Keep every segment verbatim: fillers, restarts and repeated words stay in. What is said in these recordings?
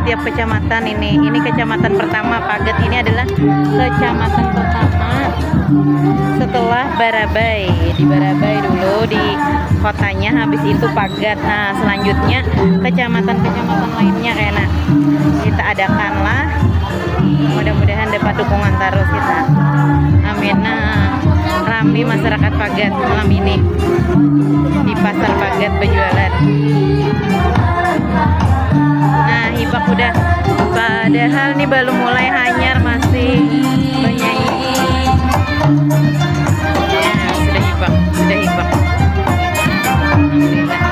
Tiap kecamatan ini, ini kecamatan pertama, Paget ini adalah kecamatan pertama setelah Barabai. Di Barabai dulu, di kotanya, habis itu Paget. Nah, selanjutnya kecamatan-kecamatan lainnya kena kita adakanlah. Mudah-mudahan dapat dukungan terus kita. Amin. Nah, rami masyarakat Paget malam ini di pasar Paget berjualan. Nah, hibak udah. Padahal nih belum mulai hanyar, masih banyak. Nah, sudah hibak, sudah hibak. Alhamdulillah.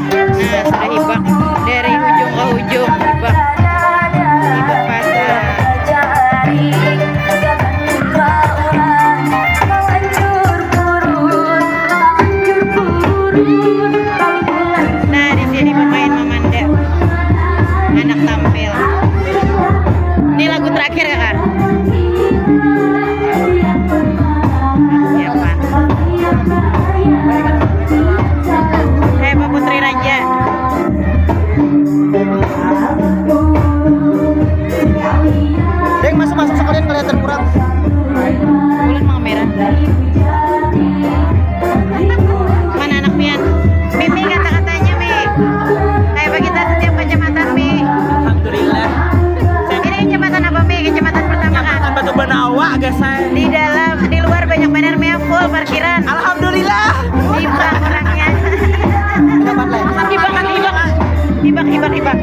Nah, sudah hibak dari hujung ke hujung, hibak. Hibak pasar. Nah, di sini pemain mamanda. Anak tampil. Ini lagu terakhir ya, Kak? Siapa? Hebat Putri Raja. Deng, masuk, masuk sekalian, kelihatan kurang. Ulun mau merah. Mana anak pian? Mimi, kata-katanya, Mi. Kayak begitu setiap kecamatan, Mi. Alhamdulillah. Ini kecamatan apa, Mi? Kecamatan pertama, Kak? Kecamatan Batu Banawa, guys, saya. Di dalam, di luar banyak benar, Mi, full parkiran. Alhamdulillah. Hibak orangnya. Dapat lah. Hibak, hibak. Hibak, hibak, hibak.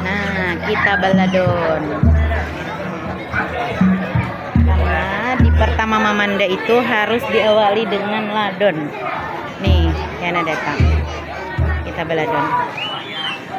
Nah, kita baladon. Karena di pertama mamanda itu harus diawali dengan ladon. Nih, kena datang. Kita baladon.